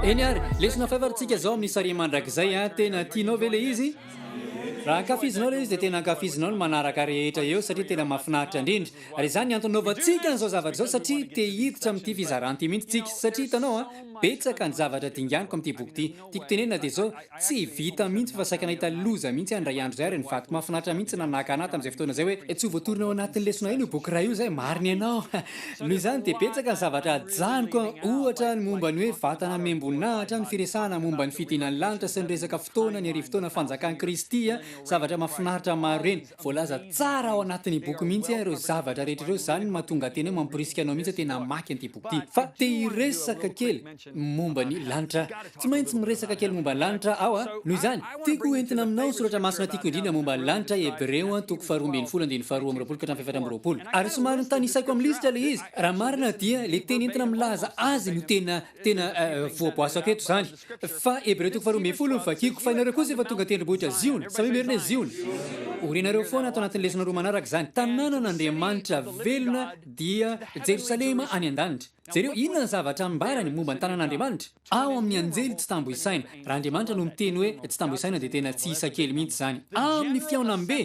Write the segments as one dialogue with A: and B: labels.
A: Eny ary, lesona fahefatr'tsika izao amin'ny Saria Mandrakizay a! Tena tianao ve ilay izy? Raha ankafizinao ilay izy dia tena ankafizinao ny manaraka rehetra eo satria tena mahafinaritra indrindra. Ary izany ny antony naovantsika an'izao zavatra izao satria te hiditra amin'ity fizarana ity mihitsy tsika. Satria hitanao an, betsaka ny zavatra dinganiko amin'ity boky ity. Tiako tenenina dia izao, tsy vita mihitsy fa saika nahita loza mihitsy aho indray andro izay ary ny vadiko mahafinaritra mihitsy nanaka anah tamin'izay fotoana izay hoe tsy ho voatorina ao anatin'ny lesona iny io boky iray io izay, marina ianao. Noho izany dia betsaka ny zavatra ajanoko an, ohatra ny momba ny hoe vatana amem-boninahitra, ny firesahana momba ny fidinan'ny lanitra sy ny resaka fotoana, ny arivotaona fanjakan'i Kristy, zavatra mahafinaritra maro ireny. Voalaza tsara ao anatin'ny boky mihitsy ireo zavatra rehetra ireo, izany no mahatonga tena hoe mamporisika anao mihitsy tena hamaky an'ity boky ity. Fa te hiresaka kely momba ny lanitra aho. Tsy maintsy miresaka kely momba ny lanitra aho a! Noho izany, tiako ho entina aminao ny soratra masina tiako indrindra momba ny lanitra, Hebreo toko faharoa ambin'ny folo andininy faharoa amby roapolo ka hatramin'ny fahaefatra amby roapolo. Ary somary notanisaiko amin'ny lisitra ilay izy. Raha marina dia ilay teny entina milaza azy no tena tena voaboasako eto izany. Fa Hebreo toko faharoa ambin'ny folo no vakiko, Fa ianareo kosa efa tonga tendrombohitra Ziona. Samia merina e Ziona! Ho renareo foana ato anatin'ny lesona roa manaraka izany. Tanànan'Andriamanitra velona dia Jerosalema any an-danitra. Jereo, inona ny zavatra ambarany momba ny tanàn'Andriamanitra? Ao amin'ny anjely tsy tambo isaina. Raha Andriamanitra no miteny hoe tsy tambo isaina dia tena tsy isa kely mihitsy izany. Amin'ny fihaonambe!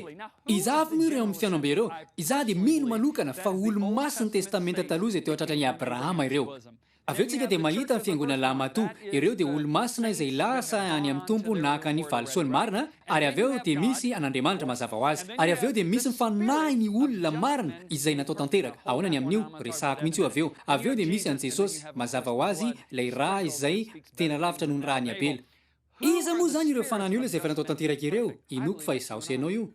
A: Iza avy moa ireo amin'ny fihaonambe ireo? Izaho dia mino manokana fa olo-masin'ny Testamenta Taloha izay teo an-tratran'i Abrahama ireo. Avy eo tsika dia mahita ny fiangonana lahimatoa. Ireo dia olo-masina izay lasa any amin'ny Tompo naka ny valisoany marina, ary avy eo dia misy an'Andriamanitra mazava ho azy. Ary avy eo dia misy ny fanahin'ny olona marina izay natao tanteraka. Ahoana ny amin'io? Resahako mihitsy io avy eo. Avy eo dia misy an'i Jesosy, mazava ho azy, ilay ra izay tena lavitra noho ny ran'i Abela. Iza moa izany ireo fanahin'ny olona izay efa natao tanteraka ireo? Inoako fa izaho sy ianao io.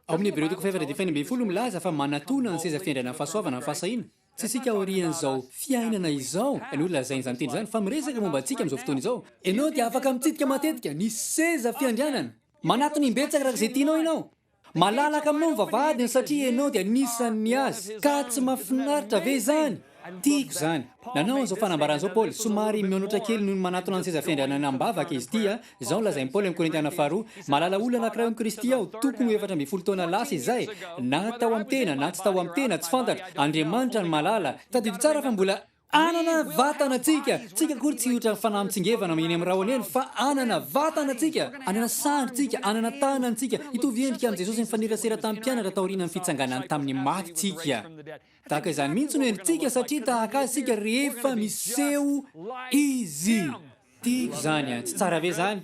A: Ao amin'ny Hebreo toko fahefatra dia fahenina ambin'ny folo milaza fa manatona ny seza fiandrianan'ny fahasoavana ny fahasahiana. Tsy isika aorian'izao fiainana izao no lazain'izany teny izany fa miresaka momba antsika amin'izao fotoana izao. Ianao dia afaka mitsidika matetika ny seza fiandrianana. Manatona imbetsaka araka izay tianao ianao. Malalaka aminao ny vavahadiny satria ianao dia anisan'ny azy. Ka tsy mahafinaritra ve izany? Tiako izany. Nanao an'izao fanambarana izao Paoly, somary mionotra kely noho ny manatona ny seza fiandrianana am-bavaka izy ity, Izao no lazain'i Paoly amin'ny Korintiana faharoa, Mahalala olona anankiray ao amin'i Kristy aho, tokony ho 14 taona lasa izay, na tao amin'ny tena na tsy tao amin'ny tena, tsy fantatro, Andriamanitra no mahalala. Tadidio tsara fa mbola hanana vatana tsika. Tsika akory tsy ohatran'ny fanahy mitsingevana eny amin'ny rahona eny, fa hanana vatana tsika, hanana sandry tsika, hanana tanana tsika, hitovy endrika amin'i Jesosy nifanerasera tamin'ny mpianatra taorian'ny fitsanganany tamin'ny maty tsika. Tahaka izany mihitsy no endritsika satria tahaka azy isika rehefa miseho Izy. Tiako izany an! Tsy tsara ve izany?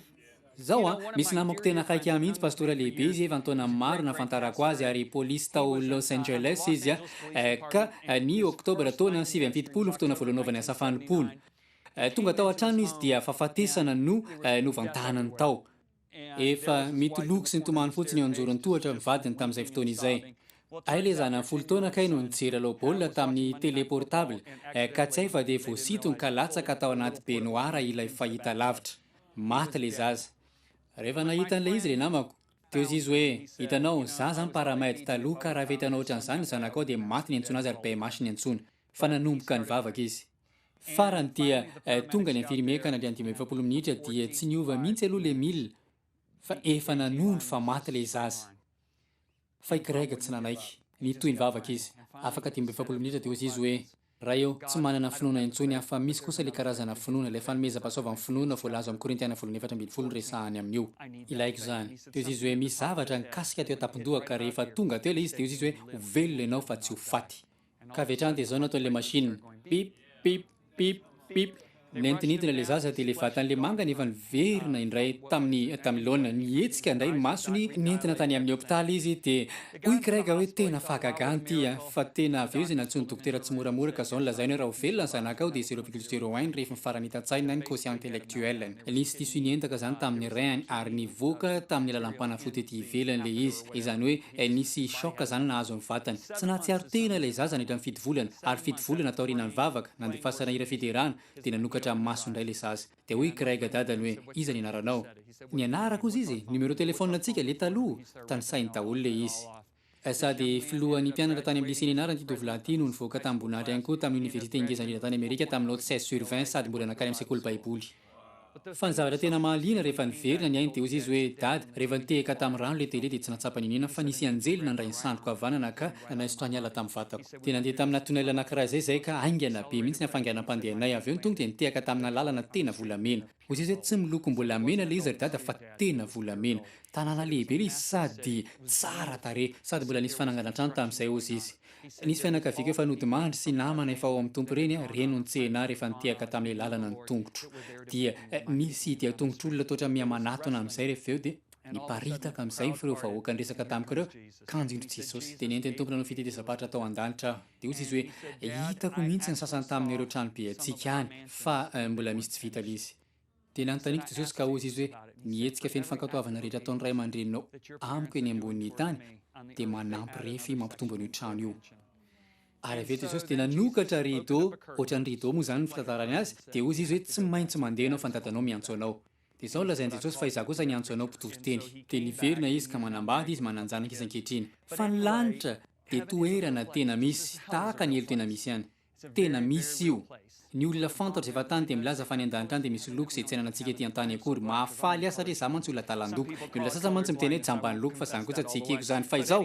A: Zao an, misy namako tena akaiky ahy mihitsy, pastora lehibe izy efa an-taona maro nahafantarako azy ary polisy tao Los Angeles izy ka ny oktobra taona 79 ny fotoana voalohany nanaovany asa fanompoana. Tonga tao an-trano izy dia fahafatesana no novantanany tao. Efa mitoloko sy nitomany fotsiny eo anjoron'ny tohatra ny vadiny tamin'izay fotoana izay. Hay le zanany folo taona kay no nijery lalao baolina tamin'ny télé portable ka tsy hay fa dia voasintony ka latsaka tao anaty baignoire ilay fahita lavitra. Maty le zaza. Rehefa nahita an'ilay izy le namako, teo izy izy hoe, hitanao, za zany paramed taloha ka raha efa hitanao ohatran'izany ny zanakao dia maty ny antsoina azy ary BMH ny antsoina. Fa nanomboka nivavaka izy. Farany dia tonga ny infirmier ka nandria ny 45 minitra dia tsy niova mihitsy aloha le milina fa efa nanondro fa maty le zaza. Fa i Craig tsy nanaiky. Nitohy nivavaka izy. Afaka 45 minitra dia hoy izy hoe, Ray ô, tsy manana finoana intsony aho fa misy kosa ilay karazana finoana, ilay fanomezam-pahasoavan'ny finoana voalaza ao amin'ny Korintiana voalohany 14 resahany amin'io. Ilaiko izany. Dia hoy izy hoe, Misy zavatra nikasika teo an-tampon-dohako ka rehefa tonga teo ilay izy dia hoy izy hoe, Ho velona ianao fa tsy ho faty. Ka avy hatrany dia izao no ataon'ilay machine, pip, pip, pip, pip. Nentinidina ilay zaza dia ilay vatan'ilay mangana efa niverina indray tamin'ny tamin'ny laoniny. Nihetsika indray ny masony, nentina tany amin'ny hopitaly izy dia hoy Craig hoe tena fahagagana ity an! Fa tena avy eo izy nantsoin'ny dokotera tsimoramora ka izao no lazainy hoe raha ho velona ny zanakao dia zéro virgule zéro un ny refin'ny faranita-tsaina ny quotient intellectuel-ny. Nisy diso niendaka izany tamin'ny rein-ny ary nivoaka tamin'ny lalam-panafody ety ivelany ilay izy. Izany hoe nisy choc izany nahazo ny vatany. Tsy nahatsiaro tena ilay zaza nandritra ny fito volana, ary fito volana taorianan'ny vavaka, nandefasana hira fiderana, dia nanokatra maso indray ilay zaza. Dia hoy i Craig dadany hoe, Iza ny anaranao? Ny anarako hozy izy, numéro téléphone-ntsika le taloha, tanisainy daholo ilay izy. Sady filohan'ny mpianatra tany amin'ny lycée nianarany ity tovolahy ity no nivoaka tamim-boninahitra ihany koa tamin'ny oniversite ngeza indrindra tany Amerika tamin'ny naoty 16 sur 20 sady mbola nankany amin'ny sekoly baiboly. Fa ny zavatra tena mahaliana rehefa niverina ny ainy dia hozy izy hoe, Dada, rehefa nitehaka tamin'ny rano ilay tele dia tsy nahatsapa niniana fa nisy anjely nandray ny sandriko havanana ka nanaisotra niala tamin'ny vatako. Dia nandeha tamina tunnel anankiray izay izahay ka haingana be mihitsy ny hafainganam-pandehanay. Avy eo ny tongo dia nitehaka tamina lalana tena volamena. Hoy izy hoe, Tsy milokom-bolamena ilay izy ry Dada fa tena volamena. Tanàna lehibe ilay izy sady tsara tarehy. Sady mbola nisy fananganan-trano tamin'izay, hozy izy. Nisy fianakaviako efa nodimandry sy namana efa ao amin'ny Tompo ireny, ireny no nitsena ahy rehefa nitehaka tamin'ilay lalana ny tongotro. Dia nisy dian-tongotr'olona toa miha-manatona amin'izay rehefa avy eo dia niparitaka amin'izay ireo vahoaka niresaka tamiko ireo, kanjo indro Jesosy. Dia nentin'ny Tompo nanao fitetezam-paritra tao an-danitra aho. Dia hoy izy hoe, Hitako mihitsy ny sasany tamin'ireo tranobe antsika any, fa mbola misy tsy vita ilay izy. Dia nanontaniako Jesosy ka hozy izy hoe, Ny hetsika feno fankatoavana rehetra ataon'ny ray aman-dreninao amiko eny ambonin'ny tany dia manampy refy mampitombo an'io trano io. Ary avy eo Jesosy dia nanokatra rideau, ohatran'ny rideau moa izany ny fitantarany azy, dia hozy izy hoe, Tsy maintsy mandeha ianao fa ny dadanao miantso anao. Dia izao no lazain'i Jesosy fa izaho kosa niantso anao mpitory teny. Dia niverina izy ka manambady izy, manan-janaka izy ankehitriny. Fa ny lanitra dia toerana tena misy, tahaka ny helo tena misy ihany. Tena misy io. Ny olona fantatro efa tany dia milaza fa any an-danitra any dia misy loko izay tsy ananantsika ety an-tany akory. Mahafaly ahy satria izaho mantsy olona adalan-doko. Ny olona sasany mantsy miteny hoe jamban'ny loko fa izany kosa tsy ekeko izany. Fa izao,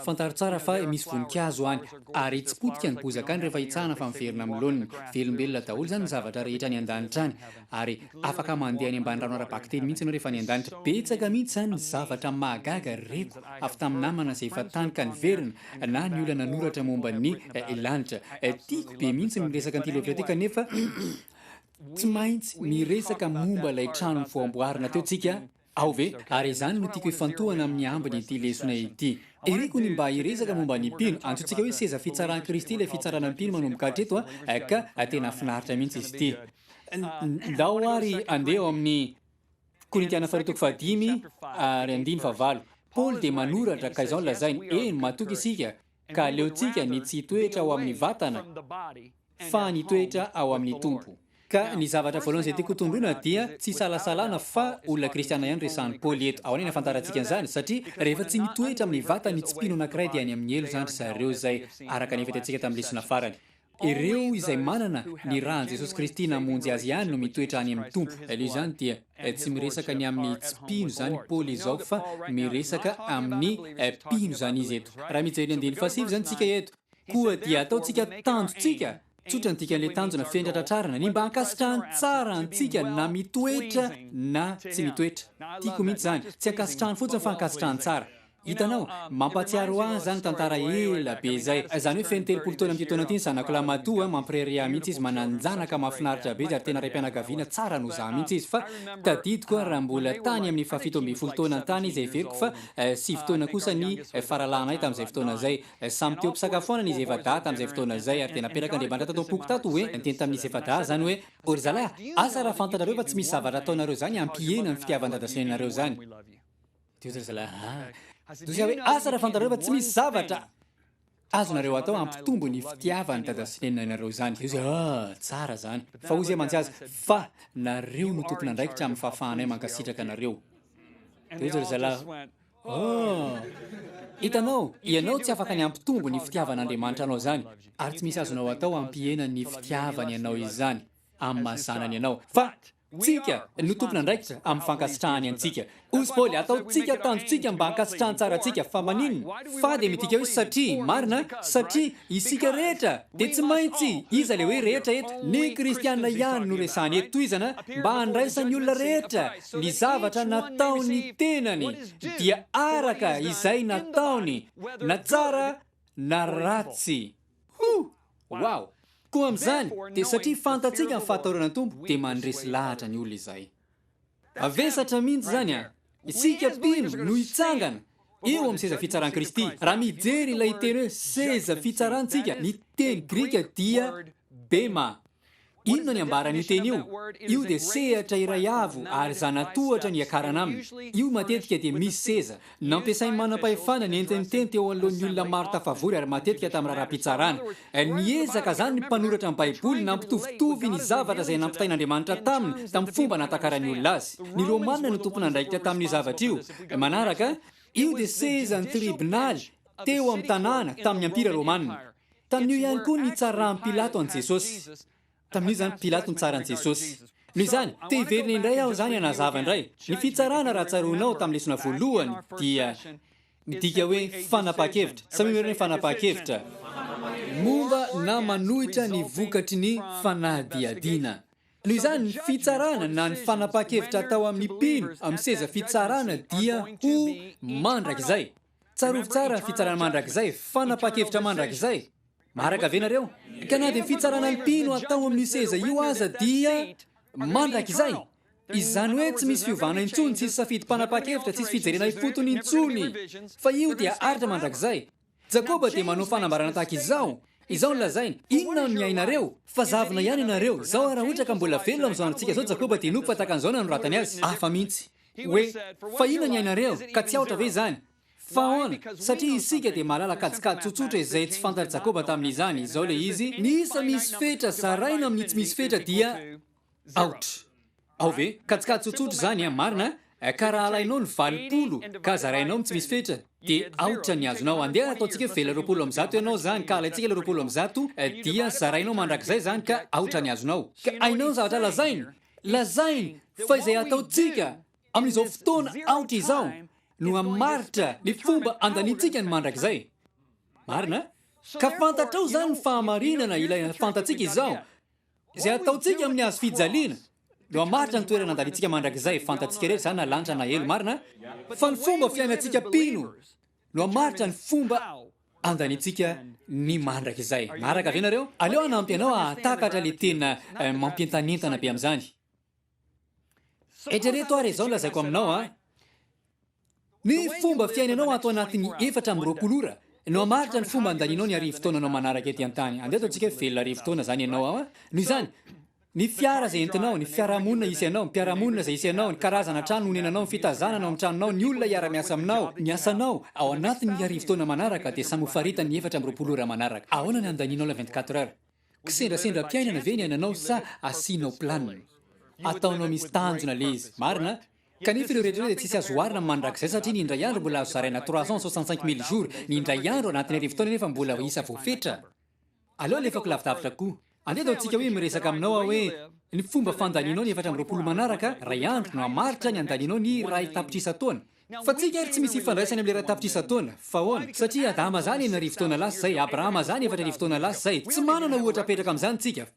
A: fantaro tsara fa misy voninkazo any ary tsy potika ny bozaka any rehefa hitsahana fa miverina amin'ny laoniny. Velombelona daholo izany ny zavatra rehetra any an-danitra any. Ary afaka mandeha any ambany rano ara-bakiteny mihitsy ianao rehefa any an-danitra. Betsaka mihitsy izany ny zavatra mahagaga reko avy tamin'ny namana izay efa tany ka niverina, na ny olona nanoratra momba ny lanitra. Tiako be mihitsy ny miresaka an'ity lohahevitra ity kanefa tsy maintsy miresaka momba ilay trano voamboarina teo tsika, ao ve? Ary izany no tiako hifantohana amin'ny ambiny ity lesona ity. Iriko ny mba hiresaka momba ny mpino. Antsointsika hoe seza fitsaran'i Kristy ilay fitsarana ny mpino manomboka hatreto ka tena finaritra mihitsy izy ity. Ndao ary andeha ao amin'ny Korintiana faharoa toko fahadimy ary andiny fahavalo. Paoly dia manoratra ka izao no lazainy, Eny, matoky isika, ka aleontsika ny tsy hitoetra ao amin'ny vatana, fa ny hitoetra ao amin'ny Tompo. Ka ny zavatra voalohany izay tiako hotondroina dia tsy isalasalana fa olona kristiana ihany resahan'i Paoly eto. Ahoana ny ahafantarantsika an'izany? Satria rehefa tsy mitoetra amin'ny vatany ny tsy mpino anankiray dia any amin'ny helo izany ry zareo izay araka ny efa hitantsika tamin'ny lesona farany. Ireo izay manana ny ràn'i Jesosy Kristy namonjy azy ihany no mitoetra any amin'ny Tompo. Aloha izany dia tsy miresaka ny amin'ny tsy mpino izany Paoly izao fa miresaka amin'ny mpino izany izy eto. Raha mijery ny andininy fahasivy izany isika eto, koa dia ataontsika tanjontsika, tsotra ny dikan'ilay tanjona feno tratratrarana, ny mba hankasitrahany tsara antsika na mitoetra na tsy mitoetra. Tiako mihitsy izany. Tsy ankasitrahany fotsiny fa ankasitrahany tsara. Hitanao? Mampahatsiaro ahy izany tantara ela be izay. Izany hoe feno 30 taona amin'ity taona ity ny zanako lahimatoa, mampirehareha ahy mihitsy izy, manan-janaka mahafinaritra be izy ary tena raim-pianakaviana tsara noho izaho mihitsy izy. Fa tadidiko aho raha mbola tany amin'ny fahafito ambin'ny folo taonany tany izy, heveriko fa sivy taona kosa ny faralahinay tamin'izay fotoana izay. Samy teo am-pisakafoanana izy efa-dahy tamin'izay fotoana izay ary dia naperak'Andriamanitra tato am-poko tato hoe, niteny tamin'izy efa-dahy izany hoe, Ô ry zalahy, asa raha fantatrareo fa tsy misy zavatra ataonareo izany hampihena ny fitiavan-dada sy neninareo izany. Dia hoy ry zalahy, Ah! Dia hoy aho hoe, Asa raha fantatrareo fa tsy misy zavatra azonareo atao hampitombo ny fitiavan'i dada sy neny anareo izany. Dia hoy izy, Ah! Tsara izany. Fa hoy izy mantsy azy, Fa nareo no tompon'andraikitra amin'ny fahafahanay mankasitraka anareo. Dia hoy ry zalahy, Oh! Hitanao, ianao tsy afaka ny hampitombo ny fitiavan'Andriamanitra anao izany, ary tsy misy azonao atao hampihena ny fitiavany anao izany amin'ny maha zanany anao. Fa Tsika no tompon'andraikitra amin'ny fankasitrahany antsika. Hozy Paoly, Ataontsika tanjontsika mba hankasitrahany tsara antsika. Fa maninona? Fa dia midika hoe satria, marina, satria isika rehetra dia tsy maintsy, iza ilay hoe rehetra eto? Ny kristiana ihany no resahany eto, tohizana, mba handraisan'ny olona rehetra ny zavatra nataon'ny tenany, dia araka izay nataony, na tsara na ratsy. Hoo! Wow! Koa amin'izany, dia satria fantatsika ny fahatahorana ny Tompo, dia mandresy lahatra ny olona izahay. Mavesatra mihitsy izany an! Isika mpino no hitsangana eo amin'ny seza fitsaran'i Kristy. Raha mijery ilay teny hoe seza fitsarantsika, ny teny grika dia bema. Inona ny ambaran'io teny io? Io dia sehatra iray avo ary zana-tohatra ny hiakarana aminy. Io matetika dia misy seza. Nampiasain'ny manam-pahefana nenti-niteny teo anoloan'ny olona maro tafavory ary matetika tamin'ny raharaham-pitsarana. Niezaka izany ny mpanoratra ny Baiboly nampitovitovy ny zavatra izay nampitain'Andriamanitra taminy tamin'ny fomba nahatakaran'ny olona azy. Ny Romana no tompon'andraikitra tamin'io zavatra io. Manaraka, io dia sezan'ny tribonaly teo amin'ny tanàna tamin'ny Ampira Romana. Tamin'io ihany koa nitsaran'i Pilato an'i Jesosy. Tamin'io izany Pilato nitsara an'i Jesosy. Noho izany, te hiverina indray aho izany hanazava indray. Ny fitsarana, raha tsaroanao tamin'ny lesona voalohany, dia midika hoe fanapahan-kevitra. Samia miverina hoe fanapahan-kevitra. Momba na manohitra ny vokatry ny fanadihadiana. Noho izany, ny fitsarana na ny fanapahan-kevitra atao amin'ny mpino amin'ny seza fitsarana dia ho mandrakizay. Tsarovy tsara ny fitsarana mandrakizay, fanapahan-kevitra mandrakizay. Maharaka ve nareo? Ka na dia ny fitsarana ny mpino atao amin'io seza io aza dia mandrakizay. Izany hoe tsy misy fiovana intsony, tsisy safidim-panapahan-kevitra, tsisy fijerena ifotony intsony. Fa io dia aritra mandrakizay. Jakoba dia manao fanambarana tahaka izao, Izao no lazainy, Inona no niainareo? Fa zavona ihany ianareo. Izao ary raha ohatra ka mbola velona amin'izao androntsika izao Jakoba dia inoako fa tahaka an'izao no nanoratany azy. Hafa mihitsy. Hoe, Fa inona ny ainareo? Ka tsy aotra ve izany? Fa ahoana? Satria isika dia mahalala kajikajy tsotsotra izay tsy fantatr'i Jakoba tamin'izany. Izao ilay izy, Ny isa misy fetra zaraina amin'ny tsy misy fetra dia aotra. Ao ve? Kajikajy tsotsotra izany an, marina an? Ka raha alainao ny 80 ka zarainao amin'ny tsy misy fetra dia aotra ny azonao. Andeha ataontsika hoe vela 120 ianao izany ka alaintsika ilay 120 dia zarainao mandrakizay izany ka aotra ny azonao. Ka hainao ny zavatra lazainy? Lazainy fa izay ataontsika amin'izao fotoana aotra izao no hamaritra ny fomba andaniantsika ny mandrakizay. Marina? Ka fantatrao izany ny fahamarinana ilay fantatsika izao. Izay ataontsika amin'ny hazo fijaliana no hamaritra ny toerana andaniantsika mandrakizay. Fantatsika rehetra izany na lanitra na helo. Marina? Fa ny fomba fiainantsika mpino no hamaritra ny fomba andaniantsika ny mandrakizay. Maharaka ve nareo? Aleo hanampy anao hahatakatra le tena mampientanentana be amin'izany. Eritrereto ary izao lazaiko aminao a! Ny fomba fiainanao ato anatin'ny 24 ora no hamaritra ny fomba andanianao ny 1000 taonanao manaraka ety an-tany. Andeha ataontsika hoe velona 1000 taona izany ianao ao a! Noho izany, ny fiara izay entinao, ny fiarahamonina hisy anao, ny mpiara-monina izay hisy anao, ny karazana trano honenanao, ny fitazanana ao amin'ny tranonao, ny olona hiara-miasa aminao, ny asanao, ao anatin'ny 1000 taona manaraka dia samy ho faritan'ny 24 ora manaraka. Ahoana ny handanianao ilay 24 heures? Kisendrasendram-piainana ve ny ainanao sa asianao planina? Ataonao misy tanjona le izy. Marina? Kanefa ireo rehetra ireo dia tsisy azo oharina amin'ny mandrakizay satria ny indray andro mbola azo zaraina 365 mille jours, ny indray andro anatin'ny 1000 taona nefa mbola isa voafetra. Aleo alefako lavidavitra koa. Andeha ataontsika hoe miresaka aminao aho hoe ny fomba fandanianao ny 24 manaraka, iray andro, no hamaritra ny handanianao ny 1 tapitrisa taona. Fa tsika ary tsy misy ifandraisany amin'ilay 1 tapitrisa taona. Fa ahoana? Satria Adama zany 6000 taona lasa izay, Abrahama zany 4000 taona lasa izay. Tsy manana ohatra apetraka amin'izany tsika.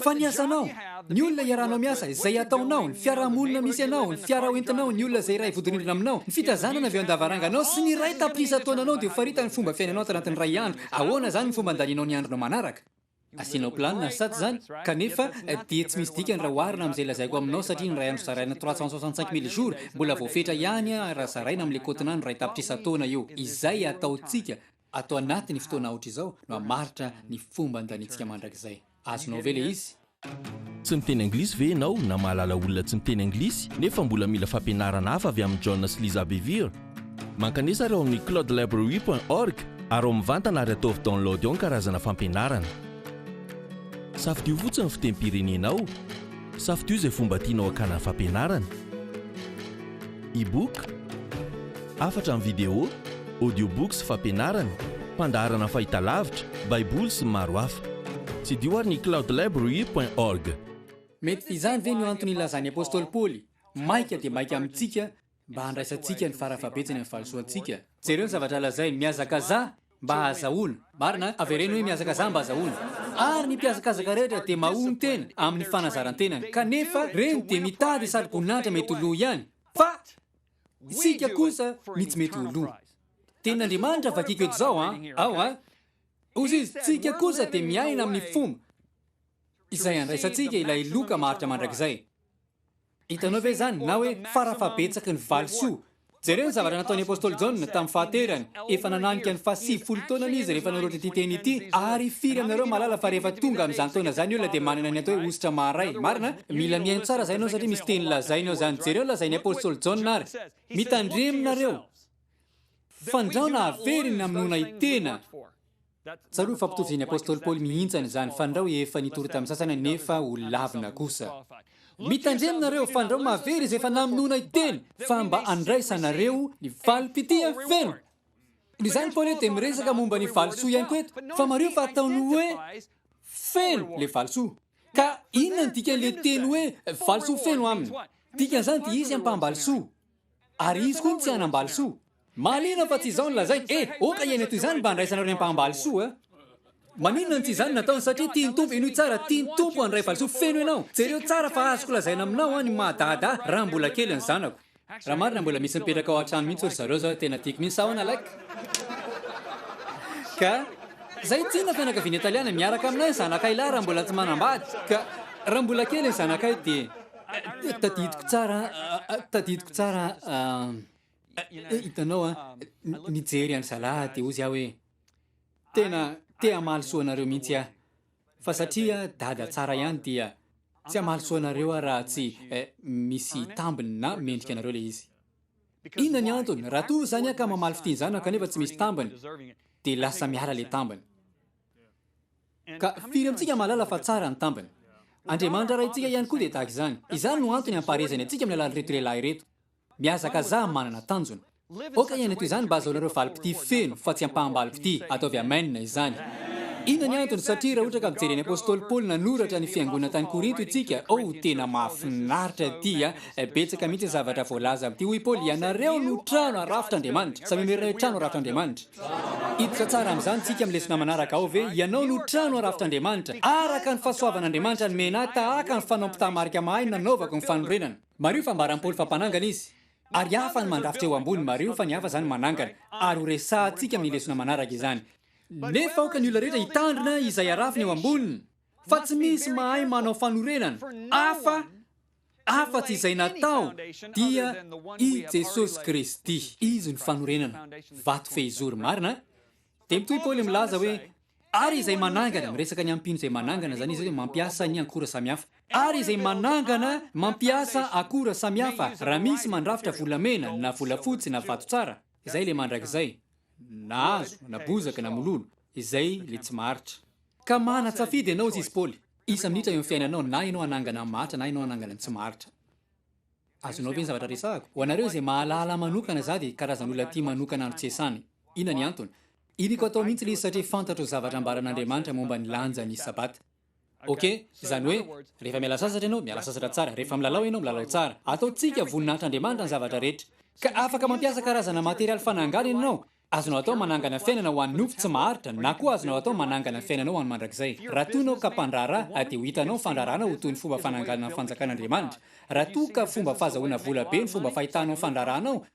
A: Fa ny asanao, ny olona iarahanao miasa, izay ataonao, ny fiarahamonina misy anao, ny fiara hoentinao, ny olona izay iray vodirindrina aminao, ny fitazanana avy eo an-davaranganao sy ny 1 tapitrisa taonanao dia ho faritany ny fomba fiainanao ato anatin'ny iray andro. Ahoana izany ny fomba andanianao ny andronao manaraka? Asianao planina sa tsy izany? Kanefa dia tsy misy dikany raha oharina amin'izay lazaiko aminao satria ny iray andro zaraina 365 mille jours mbola voafetra ihany raha zaraina amin'ilay kaotin'andro 1 tapitrisa taona io. Izay ataontsika ato anatin'ny fotoana aotra izao no hamaritra ny fomba andaniantsika mandrakizay. Azonao ve ilay izy?
B: Tsy miteny anglisy ve ianao na mahalala olona tsy miteny anglisy nefa mbola mila fampianarana hafa avy amin'i John sy Lisa Bevere? Mankanesa ary ao amin'ny cloudlibrary point org ary ao mivantana ary ataovy download ao ny karazana fampianarana. Safidio fotsiny ny fitenim-pirenenao. Safidio izay fomba tianao hakana ny fampianarana. E-book, hafatra amin'ny video, audio-book sy fampianarana, fandaharana fahitalavitra, Baiboly sy ny maro hafa. Tsidiho ary ny cloudlibrary point org.
A: Mety izany ve no antony ilazan'ny apostoly Paoly maika dia maika amintsika mba handraisantsika ny farafahabetsany amin'ny valisoantsika? Jereo ny zavatra lazainy, Mihazakazaha mba hahazahoana. Marina? Avereno hoe mihazakazaha mba hahazahoana. Ary ny mpihazakazaka rehetra dia mahonon-tena amin'ny fanazaran-tenany, kanefa ireny dia mitady satroboninahitra mety ho lo ihany, fa isika kosa ny tsy mety ho lo. Tenin'Andriamanitra vakiko eto izao an, ao an. Hozy izy, tsika kosa dia miaina amin'ny fomba izay andraisantsika ilay loka maharitra mandrakizay. Hitanao ve izany? Na hoe farafahabetsaky ny valisoa. Jereo ny zavatra nataon'ny apostoly Jaona tamin'ny fahaterany. Efa nananika ny faha-90 taonany izy rehefa nanoratra ity teny ity. Ary firy aminareo mahalala fa rehefa tonga amin'izany taona izany ny olona dia manana ny atao hoe hosotra maharay. Marina? Mila mihaino tsara izay ianao satria misy teny lazainy ao izany. Jereo ny lazain'ny apostoly Jaona ary. Mitandremo nareo. Fandrao nahavery ny namonoana tena. Tsarovy fa mpitovian'ny apostoly Paoly mihintsany izany, fandrao efa nitory tamin'ny sasany nefa ho lavina kosa. Mitandremo nareo, fandrao mahavery izay efa namonoana tena, fa mba handraisanareo ny valim-pitia feno. Noho izany Paoly eto dia miresaka momba ny valisoa ihany koa eto, fa mariho fa ataony hoe feno ilay valisoa. Ka inona ny dikan'ilay teny hoe valisoa feno aminy? Dikan'izany dia izy ampaham-balisoa. Ary izy koa no tsy hanam-balisoa. Mahaliana fa tsy izao no lazainy, Eh, oka hiaina toy izany mba handraisanareo ny ampaham-balisoa. Maninona no tsy izany no nataony? Satria tian'ny Tompo, henoy tsara, tian'ny Tompo handray valisoa feno ianao. Jereo tsara fa azoko lazaina aminao an, ny maha dada ahy raha mbola kely ny zanako. Raha marina mbola misy mipetraka ao an-trano mihitsy ry zareo zao tena tiako mihitsy sa ahoana like? Ka zay tsinona fianakaviana italiana miaraka aminay ny zanakay lahy raha mbola tsy manambady ka raha mbola kely ny zanakay dia tadidiko tsara tadidiko tsara hitanao an nijery an-dry zalahy dia hozy aho hoe Tena te hamaly soa anareo mihitsy aho. Fa satria dada tsara ihany dia tsy hamaly soa anareo aho raha tsy misy tambiny na mendrika anareo ilay izy. Inona ny antony? Raha toa izany aho ka mamaly fitia ny zanako kanefa tsy misy tambiny dia lasa miala ilay tambiny. Ka firy amintsika mahalala fa tsara ny tambiny? Andriamanitra Raintsika ihany koa dia tahaka izany. Izany no antony ampaherezany antsika amin'ny alalan'ireto lehilahy ireto. Mihazakazaha manana tanjona. Aoka hiaina toy izany mba azahoanareo valim-pitia feno fa tsy ampaham-balim-pitia. Ataovy amen izany. Inona ny antony? Satria raha ohatra ka mijery an'i Apostoly Paoly nanoratra ny fiangonana tany Korinto isika, oh tena mahafinaritra ity a! Betsaka mihitsy ny zavatra voalaza amin'ity. Hoy Paoly, Ianareo no trano arafitr'Andriamanitra. Samy mamerina hoe trano arafitr'Andriamanitra. Hiditra tsara amin'izany isika amin'ny lesona manaraka ao ve? Ianao no trano arafitr'Andriamanitra, araka ny fahasoavan'Andriamanitra nomena ahy tahaka ny fanao mpitaha-marika mahay nanaovako ny fanorenana. Mariho fa ambaran'i Paoly fa mpanangana izy, ary hafa ny mandrafitra eo ambony, mariho fa ny hafa izany manangana, ary ho resahantsika amin'ny lesona manaraka izany. Nefa aoka ny olona rehetra hitandrina izay arafiny eo amboniny, fa tsy misy mahay manao fanorenana hafa afa-tsy izay natao, dia i Jesosy Kristy. Izy no fanorenana, vato fehizoro marina. Dia mitohy Paoly milaza hoe, Ary izay manangana, miresaka ny ampino izay manangana izany izy hoe mampiasa ny ankora samihafa. Ary izay manangana mampiasa akora samihafa, raha misy mandrafitra volamena na volafotsy na vato tsara, izay ilay mandrakizay, na hazo, na bozaka, na mololo, izay ilay tsy maharitra. Ka manan-tsafidy ianao, hoy izy Paoly, isa-minitra eo amin'ny fiainanao, na ianao hanangana ny maharitra na ianao hanangana ny tsy maharitra. Azonao ve ny zavatra resahako? Ho anareo izay mahalala manokana za dia karazan'olona tia manokana andro tsy iasana. Inona ny antony? Iriko atao mihitsy ilay izy satria fantatro ny zavatra ambaran'Andriamanitra momba ny lanjan'ny Sabata. Ok, izany hoe, rehefa miala sasatra ianao, miala sasatra tsara, rehefa milalao ianao, milalao tsara. Ataontsika voninahitr'Andriamanitra ny zavatra rehetra. Ka afaka mampiasa karazana materialy fanangana ianao, Azonao atao manangana fiainana ho an'ny nofo tsy maharitra na koa azonao atao manangana fiainanao ho an'ny mandrakizay. Raha toa ianao ka mpandraharaha dia ho hitanao ny fandraharahana ho toy ny fomba fananganana ny fanjakan'Andriamanitra. Raha toa ka fomba fahazahoana vola be ny fomba fahitanao ny fandraharahanao,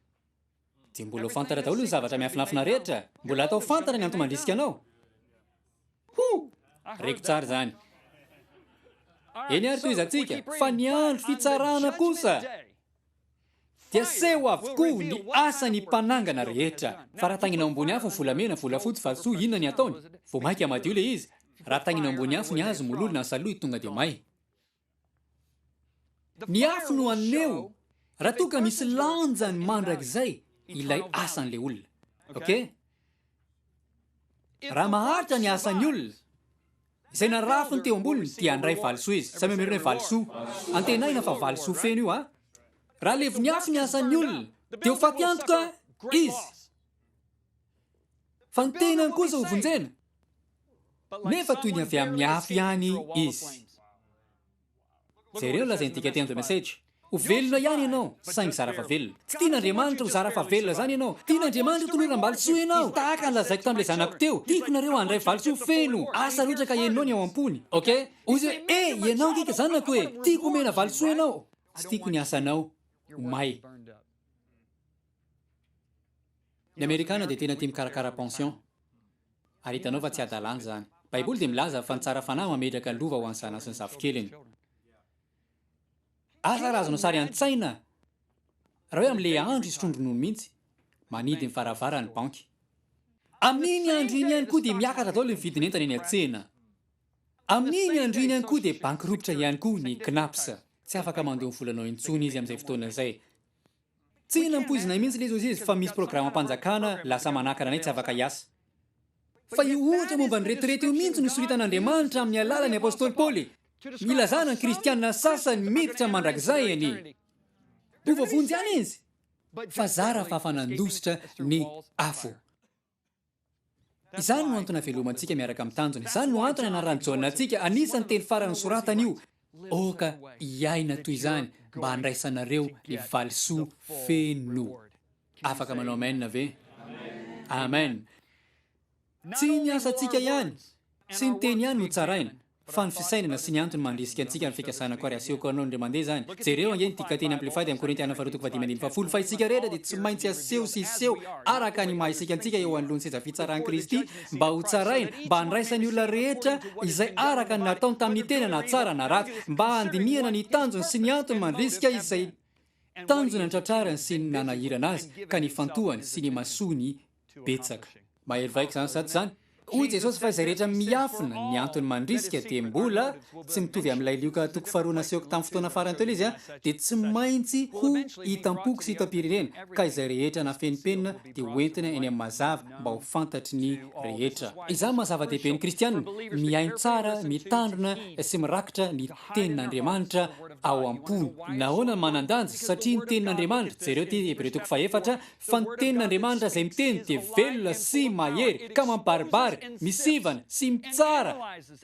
A: dia mbola ho fantatra daholo ny zavatra miafinafina rehetra. Mbola atao fantatra ny antony mandrisika anao. Ho! Reko tsara izany. Eny ary tohizantsika, fa ny andro fitsarana kosa! Dia seho avokoa ny asan'ny mpanangana rehetra. Fa raha taingina ao ambony afo ny volamena, volafotsy, vatosoa, inona ny ataony? Vao mainka madio ilay izy. Raha taingina ao ambony afo ny hazo, mololo na salohy, tonga dia may. Ny afo no haneho raha toa ka misy lanjany mandrakizay ilay asan'ilay olona. Ok? Raha maharitra ny asan'ny olona, Izay narafiny teo amboniny dia handray valisoa izy. Samy hamerina hoe valisoa. Antenaina fa valisoa feno io a! Raha levon'ny afo ny asan'ny olona dia ho faty antoka izy. Fa ny tenany kosa ho vonjena, nefa toy ny avy amin'ny afo ihany izy. Jereo ny lazain'ny dikanteny The Message, Ho velona ihany ianao, saingy zara fa velona. Tsy tian'Andriamanitra ho zara fa velona izany ianao. Tian'Andriamanitra ho toloram-balisoa ianao. Tahaka ny lazaiko tamin'ilay zanako teo, tiako nareo handray valisoa feno. Asa loatra ka henonao ny ao am-pony. Ok? Hoy izy hoe, Eh, ianao ange ka zanako e! Tiako homena valisoa ianao. Tsy tiako ny asanao ho may. Ny Amerikana dia tena tia mikarakara pension. Ary hitanao fa tsy hadalana izany. Baiboly dia milaza fa ny tsara fanahy mametraka lova ho an'ny zanany sy ny zafikeliny. Asa raha azonao sary an-tsaina raha hoe amin'ilay andro hisotroan-dronono mihitsy, manidy ny varavaran'ny banky. Amin'iny andro iny ihany koa dia miakatra daholo ny vidin'entana eny an-tsena. Amin'iny andro iny ihany koa dia bankiropitra ihany koa ny Cnaps. Tsy afaka mandoa ny volanao intsony izy amin'izay fotoana izay. Tsy nampoizinay mihitsy ilay izy hozy izy fa misy programam-panjakana lasa manakana anay tsy afaka hiasa. Fa io ohatra momba ny retirety io mihitsy no soritan'Andriamanitra amin'ny alalan'ny apostoly Paoly, nilazana ny kristiana sasany miditra mandrakizay anie. Ho voavonjy ihany izy, fa zara fa afa-nandositra ny afo. Izany no antony havelomantsika miaraka amin'ny tanjona. Izany no antony anaran'i Jaona antsika. Anisan'ny teny farany nosoratany io. Aoka hiaina toy izany mba handraisanareo ny valisoa feno. Afaka manao amen ve? Amen. Tsy ny asantsika ihany. Tsy ny teny ihany no tsaraina, fa ny fisainana sy ny antony mandrisika antsika ny fikasana koa ary asehoko anao indray mandeha izany. Jereo ange ny dikanteny Amplified amin'ny Korintiana faharoa toko fahadimy andininy fahafolo, Fa isika rehetra dia tsy maintsy aseho sy hiseho araka ny maha isika antsika eo anoloan'ny seza fitsaran'i Kristy mba hotsaraina, mba handraisan'ny olona rehetra izay araka ny nataony tamin'ny tena na tsara na ratsy, mba handinihana ny tanjony sy ny antony mandrisika izay tanjona nitratrarany sy ny nanahirana azy ka nifantohany sy nimasoany betsaka. Mahery vaika izany sa tsy izany? Hoy Jesosy fa izay rehetra miafina ny antony mandrisika dia mbola, tsy mitovy amin'ilay Lioka toko faharoa nasehoko tamin'ny fotoana farany teo ilay izy an, dia tsy maintsy ho hitam-poko sy hitam-pirenena, ka izay rehetra nafenimpenina dia ho entina eny amin'ny mazava mba ho fantatry ny rehetra. Izany maha zava-dehibe ny kristiana, mihaino tsara, mitandrina sy mirakitra ny tenin'Andriamanitra ao am-pony. Nahoana no manan-danja? Satria ny tenin'Andriamanitra, jereo ity Hebreo toko fahefatra, Fa ny tenin'Andriamanitra izay miteny dia velona sy mahery, ka mampibaribary, misivana, sy mitsara,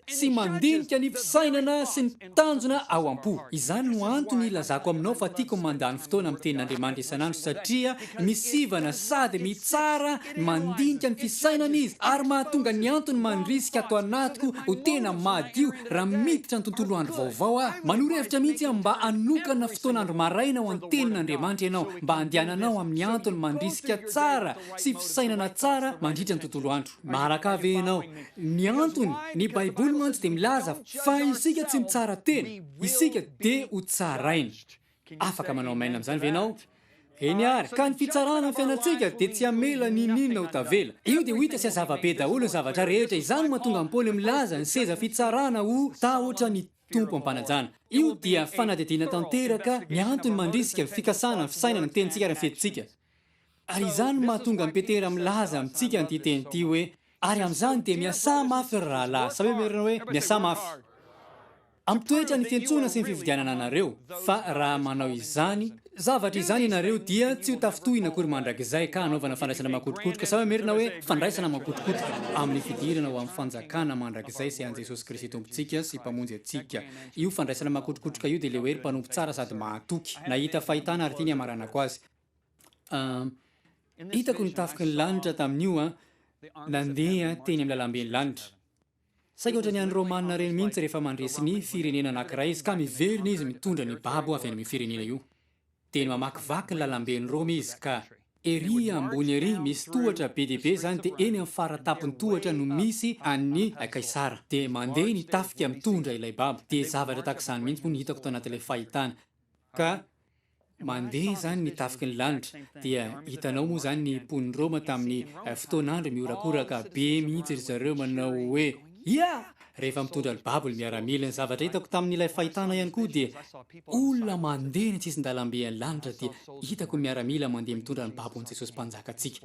A: sy mandinika ny fisainana sy ny tanjona ao am-po. Izany no antony ilazako aminao fa tiako ny mandany fotoana amin'ny tenin'Andriamanitra isan'andro satria misivana sady mitsara mandinika ny fisainana izy ary mahatonga ny antony mandrisika ato anatiko ho tena madio raha miditra ny tontolo andro vaovao aho. Manoro hevitra mihitsy aho mba hanokana fotoana andro maraina ho an'ny tenin'Andriamanitra ianao mba handehananao amin'ny antony mandrisika tsara sy fisainana tsara mandritra ny tontolo andro. Maharaka ve ianao? Ny antony, ny Baiboly mantsy dia milaza fa isika tsy mitsara tena, isika dia ho tsaraina. Afaka manao amen amin'izany ve ianao? Eny àry, ka ny fitsarana ny fiainantsika dia tsy hamela n'inon'inona ho tavela. Io dia ho hita sy hazava be daholo ny zavatra rehetra. Izany no mahatonga an'i Paoly milaza ny seza fitsarana ho tahotra ny Tompo am-panajana. Io dia fanadihadiana tanteraka ny antony mandrisika ny fikasana, ny fisainana, ny tenintsika ary ny fihetsitsika. Ary izany no mahatonga an'i Petera milaza amintsika an'ity teny ity hoe, Ary amin'izany dia miasà mafy ry rahalahy. Samia merina hoe, Miasà mafy. Hampitoetra ny fiantsoana sy ny fifidianana anareo, fa raha manao izany zavatra izany ianareo dia tsy ho tafintohina akory mandrakizay ka hanaovana fandraisana makotrokotroka, samia merina hoe, fandraisana makotrokotroka, amin'ny fidirana ho amin'ny fanjakana mandrakizay izay an'i Jesosy Kristy Tompontsika sy Mpamonjy antsika. Io fandraisana makotrokotroka io dia ilay hoe ry mpanompo tsara sady mahatoky. Nahita fahitana ary ity ny hamaranako azy. Hitako ny tafiky ny lanitra tamin'io an, nandeha teny amin'ny lalamben'ny lanitra. Saika ohatran'ny an'ny Romana ireny mihitsy rehefa mandresy ny firenena anankiray izy ka miverina izy mitondra ny babo avy any amin'io firenena io. Dia mamakivaky ny lalamben'i Roma izy ka ery ambony ery misy tohatra be dia be izany dia eny amin'ny fara tampon'ny tohatra no misy an'i Kaisara. Dia mandeha ny tafika mitondra ilay babo. Dia zavatra tahaka izany mihitsy moa no hitako tao anatin'ilay fahitana. Ka Mandeha izany ny tafiky ny lanitra. Dia hitanao moa izany ny mponin'i Roma tamin'ny fotoan'andro mihorakoraka be mihitsy ry zareo manao hoe, Ia! Rehefa mitondra ny babo ny miaramila. Ny zavatra hitako tamin'ilay fahitana ihany koa dia olona mandeha eny an-tsisin-dalambe an'ny lanitra dia hitako ny miaramila mandeha mitondra ny babon'i Jesosy Mpanjakantsika.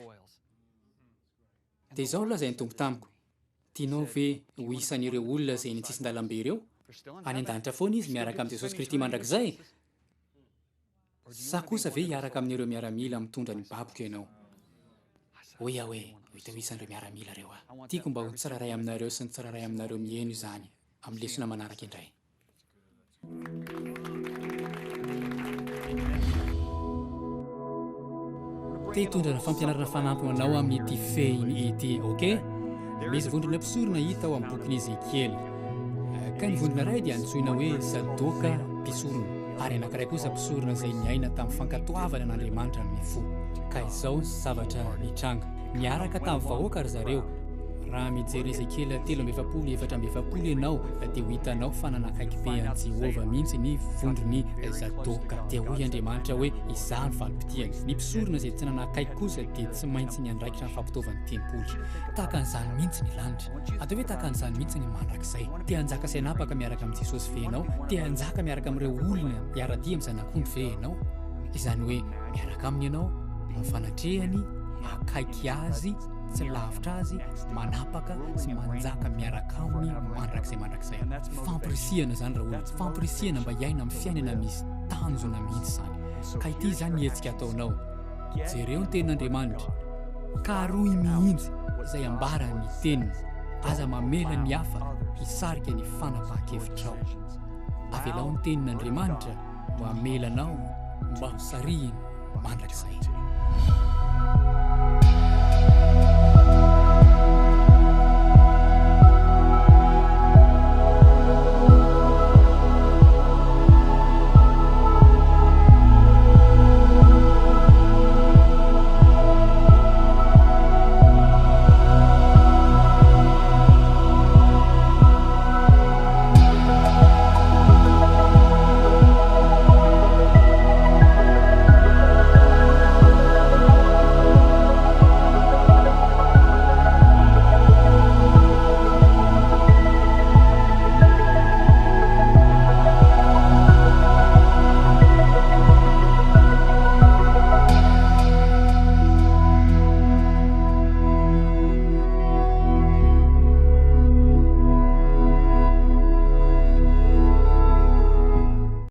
A: Dia izao no lazain'ny Tompo tamiko, Tianao ve ho isan'ireo olona izay eny an-tsisin-dalambe ireo? Any an-danitra foana izy miaraka amin'i Jesosy Kristy mandrakizay? Sa kosa ve hiaraka amin'ireo miaramila mitondra ny baboko ianao? Hoy aho hoe, Ho hita ho isan'ireo miaramila ireo aho. Tiako mba ho ny tsirairay aminareo sy ny tsirairay aminareo miheno izany amin'ny lesona manaraka indray. Te hitondra ny fampianarana fanampiny ho anao amin'ity fehiny ity, ok? Misy vondrona mpisorona hita ao amin'ny bokin'i Ezekiela. Ka ny vondrona iray dia antsoina hoe Zadoka mpisorona, ary anankiray kosa mpisorona izay niaina tamin'ny fankatoavana an'Andriamanitra amin'ny fo. Ka izao ny zavatra nitranga. Niaraka tamin'ny vahoaka ry zareo. Raha mijery Ezekiela 43 44 ianao, dia ho hitanao fa nanakaiky be an'i Jehovah mihitsy ny vondron'i Zadoka. Dia hoy Andriamanitra hoe, Izaho no valim-pitiany. Ny mpisorona izay tsy nanakaiky kosa dia tsy maintsy niandraikitra ny fampitaovan'ny tempoly. Tahaka an'izany mihitsy ny lanitra. Ataovy hoe tahaka an'izany mihitsy ny mandrakizay. Te hanjaka sy hanapaka miaraka amin'i Jesosy ve ianao? Te hanjaka miaraka amin'ireo olona hiara-dia amin'ny Zanak'ondry ve ianao? Izany hoe miaraka aminy ianao, amin'ny fanatrehany, akaiky azy, tsy lavitra azy, manapaka sy manjaka miaraka aminy mandrakizay mandrakizay. Fampirisihana izany raha olona, fampirisihana mba hiaina amin'ny fiainana misy tanjona mihitsy izany. Ka ity izany ny hetsika ataonao. Jereo ny tenin'Andriamanitra. Karohy mihitsy izay ambaran'ny teniny. Aza mamela ny hafa hisarika ny fanapahan-kevitrao. Avelao ny tenin'Andriamanitra mba hamela anao mba ho sarihiny mandrakizay.